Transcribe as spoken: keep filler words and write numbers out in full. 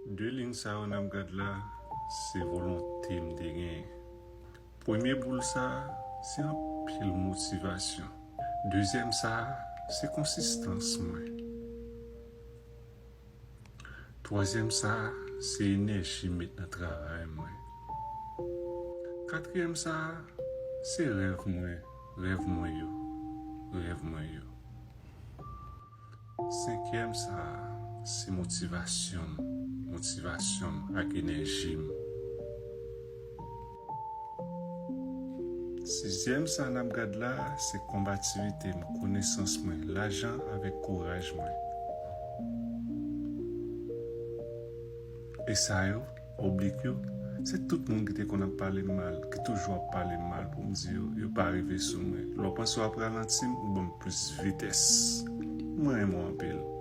De liy sa yo n ap gad la, se volonte m te genyen. Premye boul sa a, se anpil motivasyon. Dezyèm sa a, se konsistans mwen. Twazyèm sa a, se enèji m met nan travay mwen. Katriyèm sa a, se rèv mwen, rèv mwen yo, rèv mwen yo. Senkyèm sa a, se motivasyon m, motivasyon m ak enèji m. Sizyèm sa n ap gad la, se konbativite m, konesans mwen, lajan avèk kouraj mwen. E sa yo, oblik yo, se tout moun ki te konn ap pale m mal, ki toujou ap pale m mal pou m di yo, yo pa rive sou mwen. Lè w panse w ap ralanti m, ou ban m plis vitès. Mwen renmen w anpil.